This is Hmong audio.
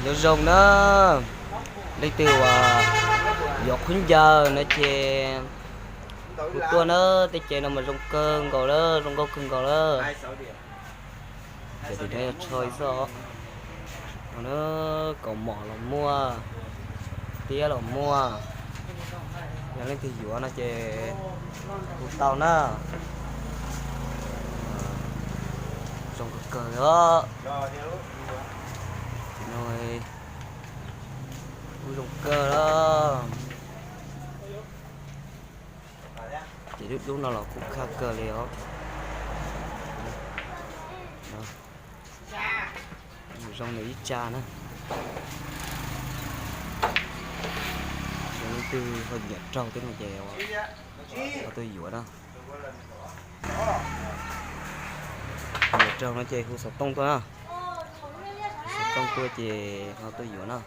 Nyob zoo na, leej twg uas yuav qhov ncaws no ces hu tuaj na, tej ces no mas zoo kawg nkaus lawm, zoo nkauj kawg nkaus lawm. Ces tim no yog tsho xwb os. No na, kaus mom los muaj, tiab los muaj. Yog leej twg yuav no ces hu tau na. Zoo kawg kawg os. Tim no kuj zoo kawg os. Ces lub dub no los kuj khaj kawg li os. Zoo nws ib tsa na. Yog leej twg ho nyiam raug thiab no ces ho tuaj yuav na. Nyiam raug no ces hu xov tooj tuaj na. Xov tooj tuaj ces ho tuaj yuav na.